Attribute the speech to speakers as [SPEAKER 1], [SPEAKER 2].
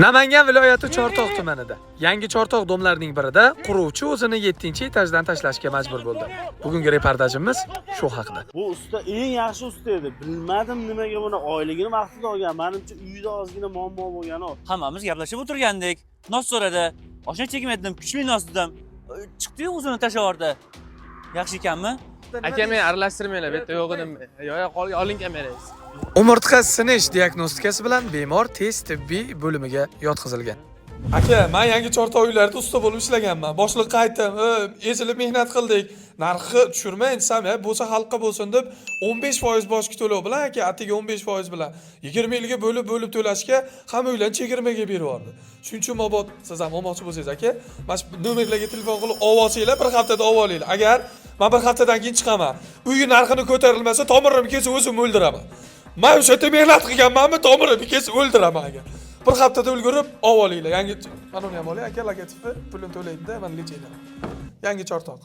[SPEAKER 1] Namangan viloyati Chortoq tumanida yangi Chortoq domlarining birida quruvchi o'zini 7-etajdan tashlashga majbur bo'ldi. Bugungi reportajimiz shu haqida.
[SPEAKER 2] Bu usta eng yaxshi usta edi. Bilmadim, nimaga buni oyligini vaqtida olgan. Menimcha, uyida ozgina muammo bo'lgan o.
[SPEAKER 3] Hammamiz gaplashib o'tirgandik. Nos so'radi. Oshna chekmadim, kuchli nos dedim. Chiqdi-yu, o'zini tashlab yubordi. Yaxshi ekanmi?
[SPEAKER 4] Aka, men aralashtirmanglar, bu yerda yo'q edim. Yo'q, yo'q, oling kamerangizni.
[SPEAKER 1] Umurtqa sinish diagnostikasi bilan bemor tez tibbiy bo'limiga yotqizilgan. Aka, men yangi Chortoq uylarida usta bo'lib ishlaganman. Boshliqqa aytdim, "Ezilib mehnat qildik. Narxi tushirmang" desam, "Ya, bo'lsa xalqqa bo'lsin" deb 15% boshqa to'lov bilan aka, atigi 15% bilan 20 yilga bo'lib-bo'lib to'lashga hamma uylarni chegirmaga berib yubordi. Shuning uchun mabodo siz ham olmoqchi bo'lsangiz aka, mana shu nomerlarga telefon qilib olsanglar, bir haftada olib olinglar. Agar men bir haftadan keyin chiqaman, uyi narxini ko'tarilmasa, tomirimni kesib o'zim o'ldiraman. Man o'sha yerda mehnat qilganmanmi, tomirimni kesib o'ldiraman agar. Bir haftada ulgurib olib olinglar. Yangi, mana uni ham oling aka, logotipi, pulini to'laydi-da, mana лечение. Yangi Chortoq.